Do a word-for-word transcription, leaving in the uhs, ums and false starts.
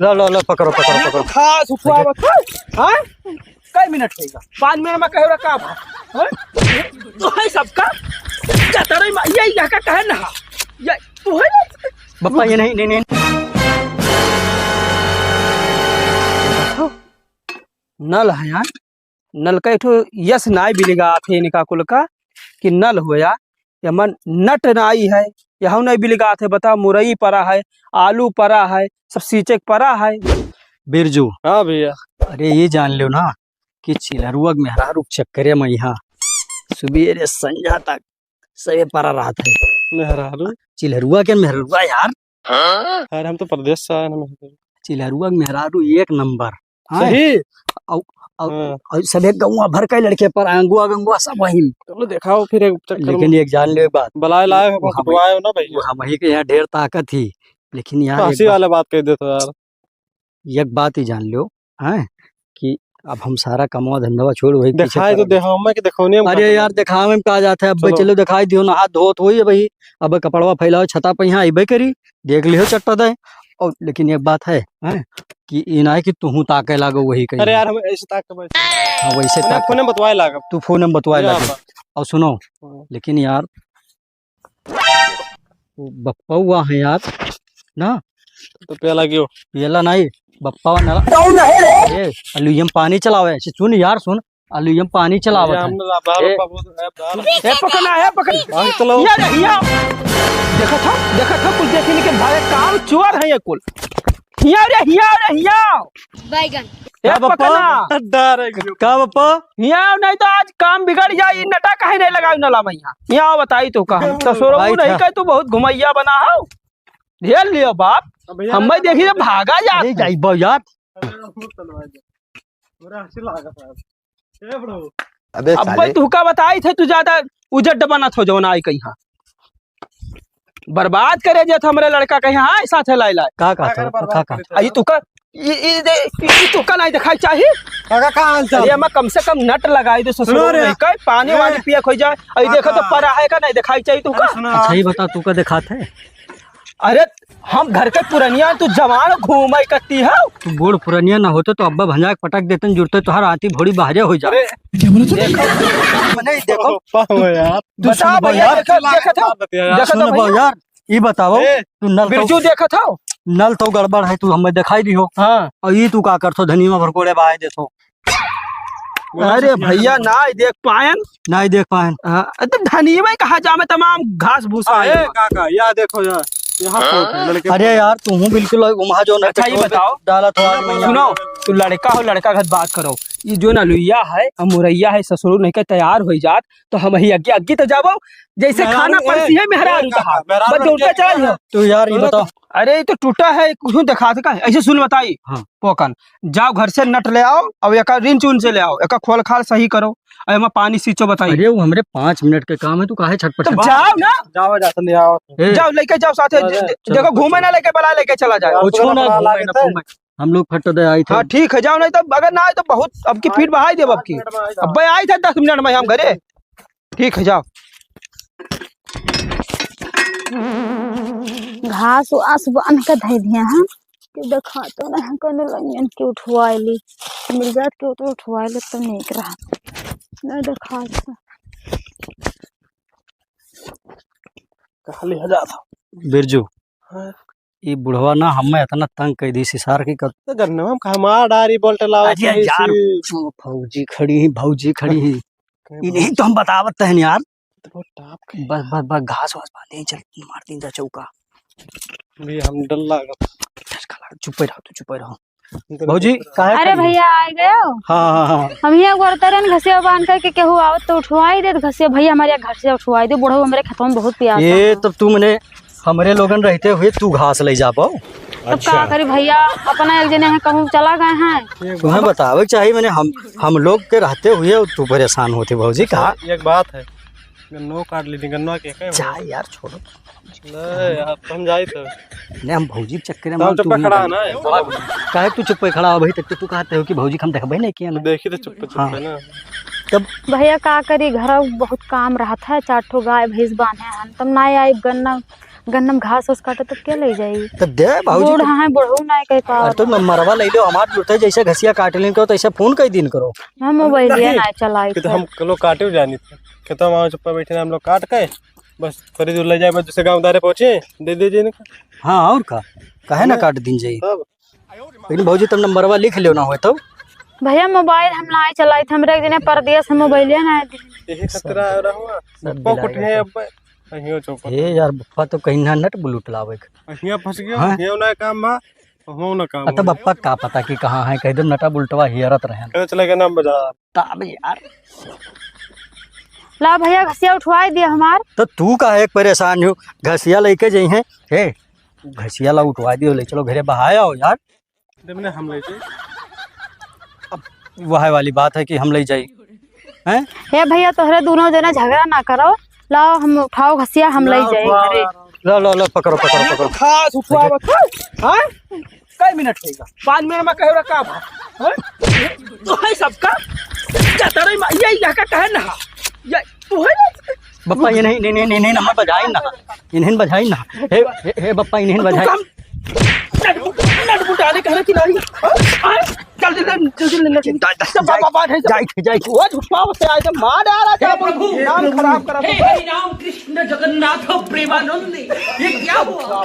ला, ला, ला, पकड़ो, पकड़ो, पकड़ो। खास उठवावत है, हाँ? कई मिनट होइगा? पाँच मिनट में कहे रहा का बात? हाँ? तो है सबका? जतरे में ये यहाँ का कहे ना? ये तू है ना? बप्पा, ये नहीं, नहीं, नहीं। नल है यार, नल का एक ठो यस नाई बिलिगा आथे इनका कुल का कि नल होया, या मन नट नाई है, यहू नहीं बिलिगा आथे, बता, मुरई परा है, आलू परा है, सब सींचे के परा है। बिरजू। हाँ भैया। अरे ये जान लो ना कि चिल्हरुआ के मेहरारू के चक्करे में यहाँ सुबेरे संझा तक सबे परा रहत है। मेहरारू? चिल्हरुआ के मेहरारुआ यार। हाँ? अरे हम तो परदेस से आए ना मेहरारू। चिल्हरुआ के मेहरारू एक नंबर। हाँ? सही? औ-, औ-, हाँ। औ-, सबे गौवा भर के लड़के पर अंगुआ गंगुआ सब वहीं। चलो देखाओ फिर एक चक्कर लेकिन में। एक जान ले बात। बलाए लाए हो, वो हम, कुटवाए हो ना भैया। वो हम ही के यहाँ ढेर ताकत ही। लेकिन यार एक फांसी बात वाला बात कह देते यार। एक बात ही जान लो, हैं, कि अब हम सारा कमवा धंधवा छोड़ वही पीछे दिखाई तो पड़ल। देखाओ, मैं कि देखौनी हम अरे करते यार, हैं। देखावे में का जात है, अब चलो। चलो दिखाई दियो ना, हाथ धोत होई अब ही, अब कपड़वा फैलाओ छता पे यहाँ अइबे करी, देख लियो चट्टा दे। और लेकिन एक बात है, हैं, कि ई ना है कि तुहू ताके लागो वही कहीं। अरे यार, हम ऐसे ताक के बैठे हैं। हाँ, वैसे फोन, ताक। फोन में बतवाए लागब। तू फोन में बतवाए ये लागे। आप। और सुनो, हाँ। लेकिन यार, वो बप्पा हुआ है यार, ना? तो पिया लागियो। पियला नहीं, बप्पा हुआ ना। कौन है रे? ए, अलुइया में पानी चलावे, ऐसे सुन यार, सुन, अलुइया में पानी चलावत भैया, है। हम लोग बाहर ए। बाबू, ए, बाहर। ए, पकड़ ना, ए, पकड़। बाहर चलाओ। हिया रे, हिया। देखत हो, देखत हो, कुछ देखने के भाई काम चोर है ये कुल। हिया रे, हिया रे, हिया। बैगन। ए, का बप्पा? पकड़ ना। डर है। का बप्पा? हिया नहीं तो आज काम बिगड़ जाई, नटा काहे नहीं लगाई नला में हिया? हिया बताई तो का हम ससुरो आई नहीं था। कहे तू बहुत घुमैया बना हो। ढेर लियो बाप। अब भैया हम ना देखी रे भागा जात अरे है। जाई बा यार। अरे बहुत तलवार है। पूरा हंसी लगा था। ए ब्रो। अबे अब साले। भाई तू का बताई थे, तू ज्यादा उजट बनत हो जौन आई कहीं। बर्बाद करे जे हमरे लड़का के यहाँ, हाँ, साथे लाई लाई। का, का, अगर का, बर्बाद का, का? करे तो आई तू का, ई, ई दे, ई, ई तू का नहीं दिखाई चाही? काका, का हाल चाल? अरे, एमा कम से कम नट लगाई दे, ससुर सुनो रे। नहीं कहे, पानी ए। वानी पिए खोई जाए। आई देखो तो काका। परा है का नहीं दिखाई चाही तू अरे का? सुनो। अच्छा, ये बता, तू का दिखात है? अरे, हम घर के पुरनिया, तू जवान घूमे करती है। तू बूढ़ पुरनिया ना होते तो अब्बा भंजा के पटक देते, जुड़ते तोहार आंती भोड़ी बाहरे हो जाए। अरे, क्या बोला तू? देखो, नहीं, देखो। पाओ यार। तू बताओ सुन भैया, यार, देखो, देखत हो? बात बतिया यार। देखत हो सुन भैया? यार, ई बताओ, ए, तू नल तो बिरजू देखत हो? नल तो गड़बड़ है, तू हमें दिखाई दियो। हाँ। और ई तू का करथो, धनिया भर कोड़े बहाए देथो। अरे भैया, नाई देख पायन। नाई देख पायन। हाँ, तो धनिया कहाँ जामे, तमाम घास भूसा हाँ, है। ए, काका, या देखो यार, यहाँ फोटो लड़के अरे यार, तू हूँ बिल्कुल वहाँ जो अच्छा, ये बताओ, डाला था। सुनो, तू लड़का हो, लड़का घर बात करो। ये जो ना लुइया है, हम मुरैया है, ससुर नहीं के तैयार हो जात, तो हम ही अग्गी, अग्गी तो जाबो, जैसे यार, खाना ए, परसी है, मेहरारू ए, कहा, काका, मेहरारू बस दौड़ते के चल हो। तो यार, ये सुनो बताओ। तो, अरे, ये तो टूटा है, कुछ दिखा दे का? ऐसे सुन बताई। हाँ। पोकन, जाओ घर से नट ले आओ, अब एका रिंच उंच ले आओ, एका खोल खाल सही करो, अब एमा पानी सींचो बताई। अरे, वो हमरे पाँच मिनट के काम है, तू काहे छटपट तो करता? जाओ ना। जाओ, जा, ले आओ। ए। जाओ, लेके जाओ साथे, अरे, दे-, चलो, देखो, घूमे चलो। ना लेके, बला लेके चला जाए। कुछ ना, बला घूमे ना, लेते हैं। घूमे। हम लोग फट दे आई थे। हाँ, ठीक है, जाओ, नहीं तो अगर ना आए तो बहुत, अब की फीट बहाई देब अब की। पाँच मिनट में आ जाओ। अब भाई आई थे दस मिनट में हम घरे। ठीक है, जाओ। घास वास बांध के धइ दिया हम, कि देखा तो नहीं कोनो लंगन के उठवाए ली, मिल जात के तो उठवाए ली तो नीक रहा, नहीं देखा तो। कहाँ ले जात हो? बिरजू, हाँ। ई बुढ़वा ना हमें इतना तंग कर दी सिसार की कर। तो गन्नवा में कहाँ मार डारी बोल्ट लाओ अरे सही यार, सी। सुनो, भौजी खड़ी ही, भौजी खड़ी ही। कहीं ई नहीं तो हम बतावत तहन यार। तो वो टाप के बस, बस, बस, घास वास बांधे ही, चल, मार दिन जा चौका। भी हम डर लागत। चुप रहो, तू चुप रहो। इधर भौजी, देख रहा। काहे अरे खड़ी हो? भैया, आ गए हो? हाँ, हाँ, हाँ। हम यहाँ गोरता रहन घसिया बांध करके केहू आवत तो उठवाई देत घसिया। भैया, हमारे यहाँ घसिया उठवाई दे, बुढ़ऊ हमरे खेतवा में बहुत प्यास ये है। तब तू मने हमरे लोगन रहते हुए तू घास ले जा पाओ। तब अच्छा। का करी भैया, अपना एक जने हैं, कहूँ चला गए हैं। तुम्हें बतावे के चाहिए, मैंने हम, हम लोग के रहते हुए तू परेशान होते भौजी, का? एक बात है, गन्नो काट ली थी, गन्नो के कहे हो? जा यार, छोड़ो। नहीं यार, तुम जाई तो। नहीं, हम भौजी के चक्कर में तब हम चुप तू खड़ा नहीं है ना। काहे तू चुप पे खड़ा हो? अभी तक तो तू कहते हो कि भौजी के हम देखबे नहीं किया ना। देखी तो चुप पे चुप हाँ। पे ना। तब भैया का करी, घर बहुत काम रहत है, चार ठो गाय भैंस बांधे हैं, तब ना आई गन्ना गन्ना में घास ओस काटे तो के ले जाई? तो दे भौजी, बूढ़ तो हैं, बुढ़ऊ ना कह पावत। अरे तो नंबरवा ले लो, हमार जुटे जैसे घसिया काट लेन करो, तैसे फोन कई दिन करो। हम मोबाइलिया नहीं। ना चलाई कि तो थे। हम लोग काटे जानी थे, खेतवा में चुप्पा बैठे हम लोग काट के बस खरीद ले जाए, बस दूसरे गाँव दारे पहुँचे, दे दे जी। हाँ, और का, काहे ना काट दिन जाई? तब लेकिन भौजी, तब नंबरवा लिख लेव ना होय तब। भैया, मोबाइल हम नाय चलाइत, हमरे एक जने परदेस हम मोबाइलिया नाय दे। यही खतरा रहुआ। सब पप्पा बिलाए कुछ है गए। अब, कहियो चौपट। ए यार, बप्पा तो कहीं ना नट बुलुट लावे के। हियाँ फंस गयो, हाँ? हियाँ ना काम बा, हुआँ ना काम अ, तब बा। बप्पा का पता कि कहाँ है, कह दे नटा बुलटवा हियरत रहे। कहे चले गए नाम बाजार। तब यार। ला भैया, घसिया उठवाई दिया हमार। तो तू काहे परेशान हो, घसिया लेके जइहे। ए, घसिया ला उठवा दियो, ले चलो घरे बहाया हो यार। देवने हम ले जाई। अब वह वाली बात है कि हम ले जाई, हैं? हे भैया, तोहरे दोनों जने झगड़ा ना करो, लाओ हम उठाओ घसिया, हम ले जाई घरे। लो, लो, लो, पकड़ो, पकड़ो, पकड़ो। घास उठवा बता। हाँ? कई मिनट होइगा? पाँच मिनट में कहे का बा? हाँ? तो है सबका? जाता रही मा-, ये यहाँ का कहे ना? ये तू है ना? बप्पा, ये नहीं, नहीं, नहीं, नहीं, नहीं, ना बजाई ना, इन्हें बजाई ना। हे, हे, हे बप्पा, इन्हें तू बजाई। काम नट, नट बुटाने कह रहे कि नहीं? हाँ? हाँ? जल्दी ले, जल्दी ले, ले। जा, जा, जब जा, बाबा बात है, जा, जा, जा। वो झुठवा से आए थे, मार डाला था, हे प्रभु, नाम खराब करा हे था। हरि राम कृष्ण जगन्नाथ प्रेमानंद, ये क्या हुआ?